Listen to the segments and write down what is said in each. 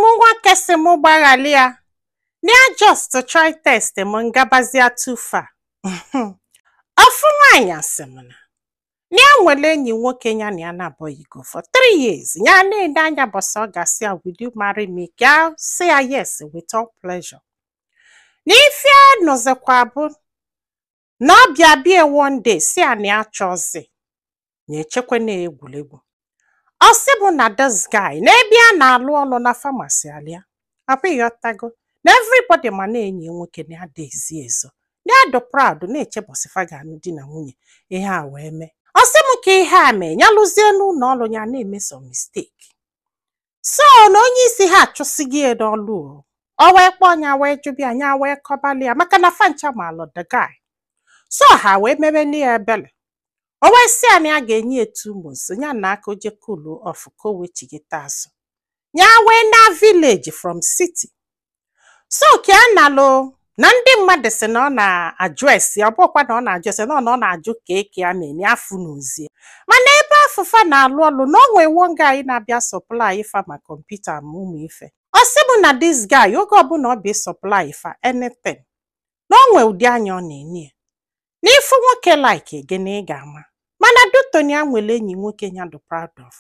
M nwoke si m gbaghalị ya na ya just try test m ngabazia too far. Ofu nwaanyị asị m na ya nwere enyi nwoke, ya na ya na-abụghịgo for 3 years, ya na-ene anya bọsị ọ ga-asị ya, "Will you marry me?" Ka ya sị ya, "Yes, with all pleasure." Na ife a nọzikwa bụ na ọ bịa bie one day si ya na ya chọzi na echekwa na egwuregwu. Ọ sị bụ na this guy na ebe a na-alụ ọlụ na pharmacy alịa akwa, ịghọtago, na everybody ma na enyi ya nwoke na ya dị ezi ezo, na ya dị proud na-eche bọsịfa ga-anụ di na nwunye. Ihe a wee mee, ọ sị m ka ihe a mee ya lụzie n'ụlọ ọrụ ya na-eme some mistake, so na onye isi ha achụsighị ya n'ọlụ. O wee kpọọ ya wee jụbịa ya, wee kọbalị ya maka na fancha malụ the guy, so ha wee mebeli ya ebele. O wee sị ya na ya ga-enye ya 2 months, ya na aka oje cool off ka o wee chigite azụ ya wee na village from city. So ka a nalụ na ndị mmadụ sị na ọ na-ajụ esi, ọ bụkwa na ọ na-ajụ esi na ọ na-ajụ ka eke ya na-enye afụ n'ozie. Mana ebe afụfa na-alụ ọlụ na o nwee one guy na-abịa supply fa ma kọmputa ma ụmụ ife. Ọ sị bụ na this guy, oge ọbụla ọ bịa supply fa anything, na o nwee ụdị anya ọ na-enye ya n'ifu nwoke like gị na ị ga-ama. Mana dutoni ya nwere enyi nwoke ya dị proud of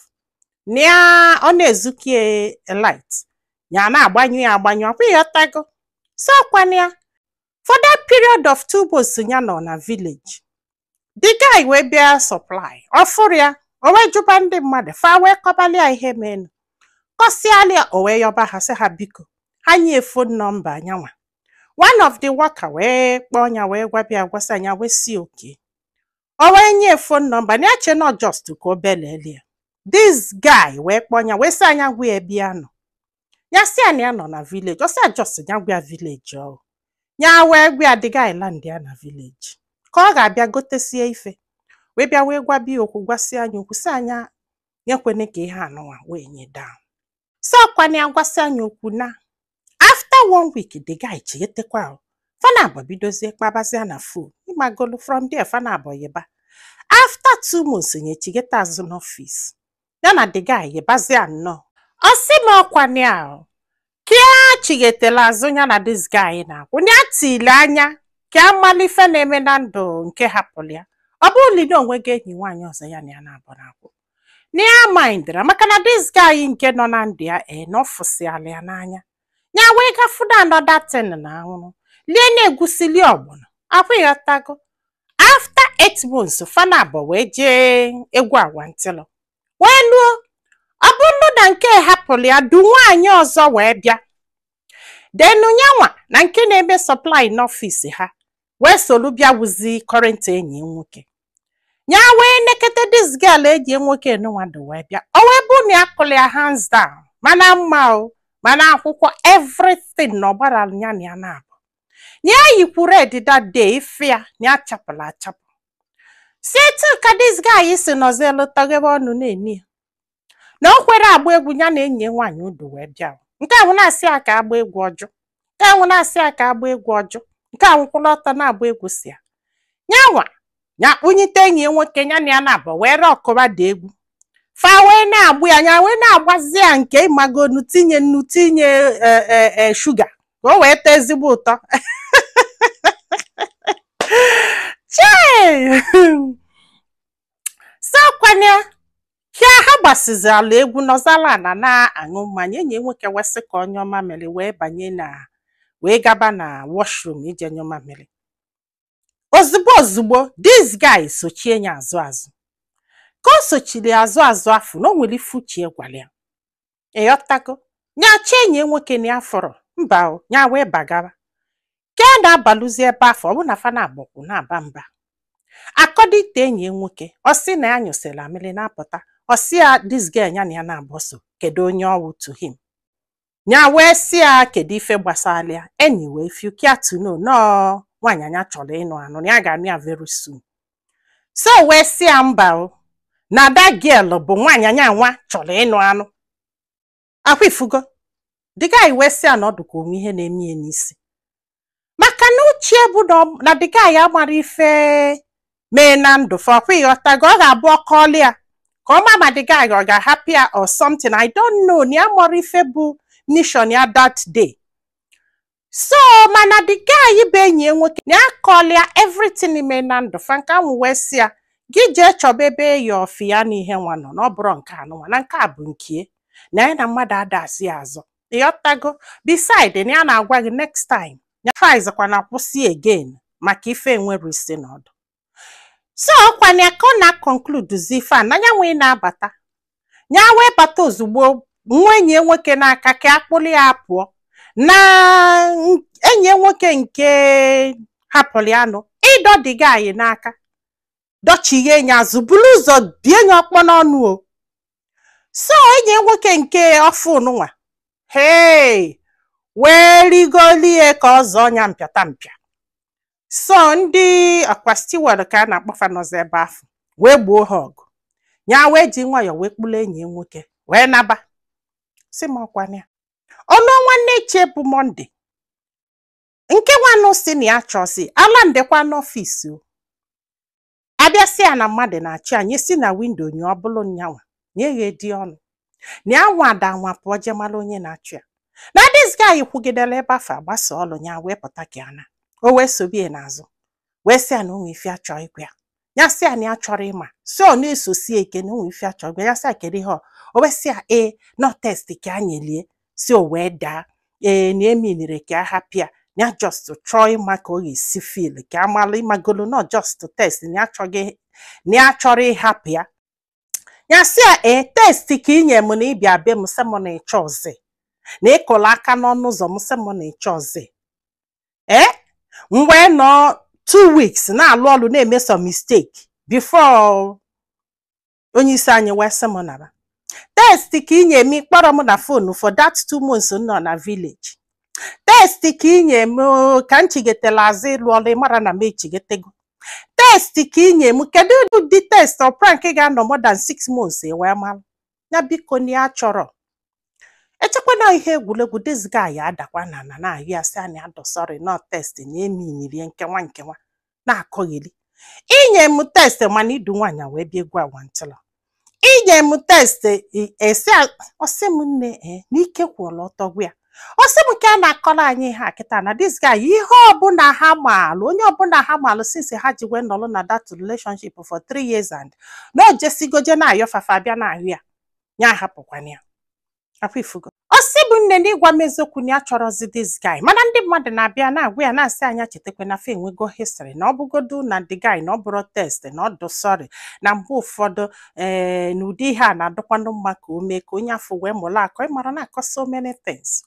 na ya, ọ na-ezukie light ya na-agbanyụ ya agbanyụ ọkwa, ịghọtago. So kwana ya for that period of 2 months ya nọ na village, the guy wee bịa supply, ọ fụrụ ya, o wee jụba ndị mmadụ, fa wee kọbalị ya ihe menụ, kọsịalị ya. O wee yọba ha, sị ha biko ha nye phone number nyanwa. One of the worker wee kpọọ ya wee gwabịa gwasị anya, wee si oke o wee nye phone number na ya che not just ka o belele ya. This guy wee kpọọ ya wee sị anya gwa ya ebe ya nọ. Ya sị ya na ya nọ na village. Ọ sị ya just ya gwa ya village ọ ya wee gwa ya. The guy land ya na village ka ọ ga-abịa gotesie ife, wee bịa wee gwa bịa okwu, gwasị anya okwu, sị anya nyekwene ka ihe anụnwa wee nye down. So ọkwana ya gwasị anya okwu na after one week the guy chietekwa o, fana abọ bidozie kpabazia na phone, ịmagolu. From there fana abọ yeba. After 2 months nye chigeta azụ n'ọfịs ya na the guy yebazia nnọọ. Ọ sị m ọkwana ya o ka chighetela azụ ya na this guy na-akwụ ya tili anya ka amala ife na-eme na ndụ nke hapụrụ ya. Ọ bụrụ na onwe gị enyi nwaanyị ọzọ ya na ya na-abụ na-akwụ na ya mindra, maka na this guy nke nọ na ndụ ya ee na ọ fụsịala ya n'anya, ya wee gafuda another thing na anwụrụ lie na-egwusili ọgbọnọ akwa, ịghọtago. After 8 months fana abụọ wee jee egwu awantịlọ wee luo. Ọ bụrụ na nke hapụrụ ya du nwaanyị ọzọ wee bịa denu nyanwa na nke na-eme supply n'ọfịs ha wee solu bịa wuzi current enyi nwoke ya. Wee nekete this girl eji nwoke nụnwa dị wee bịa, o wee bụ na ya kụrụ ya hands down, mana mma o, mana akwụkwọ everything na ọgbara ya na ya na-abụ na ya yikwu red that day, ife ya na ya chapụrụ achapụ. Si etu ka this guy si nọzielu tọghebe ọnụ na-eni ya na o kwere agba egwu ya na enyi ya nwaanyị udu wee bịa. Nke ahụ na-asị ya ka agba egwu ọjụ, nke ahụ na-asị ya ka agba egwu ọjụ, nke ahụ kwụrụ ọtọ na-agba egwu. Si ya nyanwa ya kpunyite enyi ya nwoke ya na ya na-abụ wee ree ọkụba dị egwu, fa wee na-agbụ ya, ya wee na-agbazi ya nke ịmagonu, tinye nnu, tinye shuga ka o wee tee ezigbo ụtọ. Chee sọkwanye ka ha gbasizi ala egwu nọzala ala na-aṅụ mmanya. Enyi ya nwoke wee sị ka onye ọma mere wee banye na wee gaba na washroom ije nyụọ mamịrị. Ozugbo ozugbo this guy sochie ya azụ azụ. Ka o sochiri azụ azụ afụ na o nwere ife uche gwara ya, ịghọtago, ya chọọ enyi ya nwoke na ya fọrọ mba o, ya wee bagara ka a na-abalụzi ebe afọ ọ bụ na fa na-agbọkwụ na-aba mba. According to enyi ya nwoke, ọ sị na ya nyụsịrị amịrị na-apụta, ọ sị ya this girl ya na ya na-abụ so, kedu onye ọwụ to him? Ya wee sị ya kedu ife gbasara ya. Anyway, if you care to know, nọọ nwaanyị anya chọrọ ịnụ anụ na ya ga-anụ ya very soon. So wee sị ya mba o, na that girl bụ nwaanyị anya nwa chọrọ ịnụ anụ akwa ifugo. The guy wee sị ya na ọ dịka onwe ihe na-eme ya n'isi, maka na uche bụ na the guy amara ife mee na ndụ fa ọkwa, ịghọtago. Ọ ga-abụ ọkọọlị ya ka ọ ma the guy ọ ga-ahapụ ya or something, I don't know, na ya mara ife bụ Mission ya that day. So mana the guy bụ enyi ya nwoke na ya kọlịa everything ime na ndụ fa nke ahụ, wee sị ya gị jee chọba ebe ya ọfị ya na ihe nwa nọ na ọ bụrụ nke anụnwa na nke a bụ nke na ya na mmadụ ada asị ya azọ, ịghọtago? Beside na ya na-agwa gị, next time ya tries kwa na kwụsị again maka ife enwere isi n'ọdụ. So ọkwana ya ka ọ na-conclude ife a na ya nwee na-abata, ya wee bata ozugbo, nwa enyi ya nwoke n'aka ka akpụrụ ya pụọ na enyi ya nwoke nke hapụrụ ya nụ ịdọ dị gaanyị n'aka, dọchighe ya azụ, buru ụzọ bie ya ọkpọ n'ọnụ o. So enyi ya nwoke nke ọfụ nụnwa, hei, wee rigolie ka ọ zọọ ya mpịata mpịa. So ndị ọkwa steward ka a na-akpọfa nọzi ebe ahụ wee gboo ha ọgụ, ya wee ji nwayọọ wee kpụrụ enyi ya nwoke wee naba. Si m ọkwana ya ọnụ nwanne echi bụ Monday nke nwanụ si na ya chọzi ala ndekwa n'ọfịs o, abịa sị ya na mmadụ na-achị anyị si na window nye ọ bụrụ nyanwa na eghe dị ọnụ na ya nwa ada nwa pụọ jee mara onye na-achụ ya, na this guy kwugidere ebe afọ agbasa ọlụ ya wee pụta ka ya na o wee sobie n'azụ, wee sị ya na onwe ife achọ ịgwa ya. Ya sị ya na ya chọrọ ịma, si ọ na-esosi eke na onwe ife achọ ịgwa ya. Sị ya kedu ihe ọ, o wee sị ya ee, nọ test ka a nyelie, si o wee daa ee, na eminire ka a hapụ ya, na ya just chọọ ịma ka ọ ga-esi feel ka amala ịmagolo, nọ just test, na ya achọghị, na ya chọrọ ịhapụ ya. Ya sị ya ee, test ka ị nye m na ịbịa be m, sị m na ịchọ ọzọ, na ịkụrụ aka n'ọnụ ụzọ m, sị m na ịchọ ọzọ. Ee, m wee nọ 2 weeks na-alụ ọrụ na-eme some mistake before onye isi anyị wee sị m nara. Test ka ị nye m kpọrọ m na phone for that 2 months m nọ na village. Test ka ị nye m ka m chigetela azụ ịlụ ọrụ, ịmara na m echigetego. Test ka ị nye m, kedu ụdị test ọ prank ga-anọ more than 6 months ị wee mara ya? Biko, na ya chọrọ echekwana ihe egwuregwu. This guy adakwa na na na-ayọ ya, sị anyị adọ sorry, not test, na eminirie nkewa nkewa na-akọgheli. Inye m test mana idu nwaanyị wee bịa egwu awantịlọ. Inye m test esi, ọsị m nne e n'ike kwụrụ ọtọ gwa ya. Ọsị m nke a na-akọrọ anyị ihe a kịta na this guy, ihe ọbụla ha maalụ, onye ọbụla ha maalụ since ha ji wee nọrọ na that relationship for 3 years and na o jesigoje na-ayọ fafa bịa na-ahụ ya, ya ahapụkwana ya akwa ifugo. Ọsị bụ nne na ịgwa m eziokwu na ya chọrọzi this guy, mana ndị mmadụ na-abịa na-agwa ya, na-asị anya chetakwa na fa enwego history, na ọ bụgodu na the guy na ọ bụrụ test, na ọ dụ sorry, na mgbe ụfọdụ ee, na ụdị ihe a na-adọkwanụ mma ka o mee ka onye afọ wee mụrụ akọ ịmara na-akọ so many things.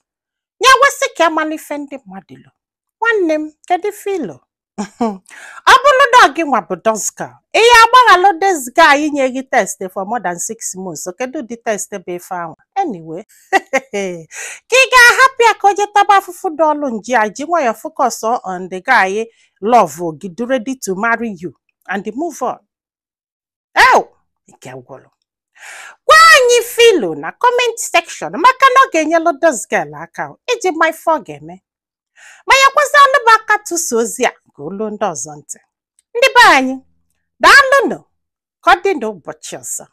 Ya wesị ka amala ife ndị mmadụ lụ. Nwanne m, kedu ife ilo ọ bụrụ na gị nwa bụ Doska, ihe agbaghalụ this guy nye gị test for more than 6 months? Kedu ụdị test bụ ife ahụ anyway? Ka ị ga-ahapụ ya ka o jee taba afụfụ dị ọlụ nji a, ji nwayọ focus on the guy love gị, do ready to marry you and move on? Ew, nke gwụrụ. Gwa anyị filo na comment section, maka na ọ ga-enyelụ this girl aka iji ma ife ọ ga-eme, ma ya kwazalụ m aka tụsa ozi a ka olu ndị ọzọ ntị. Ndị be anyị, daalụnụ. Ka ọ dị n'ụbọchị ọzọ.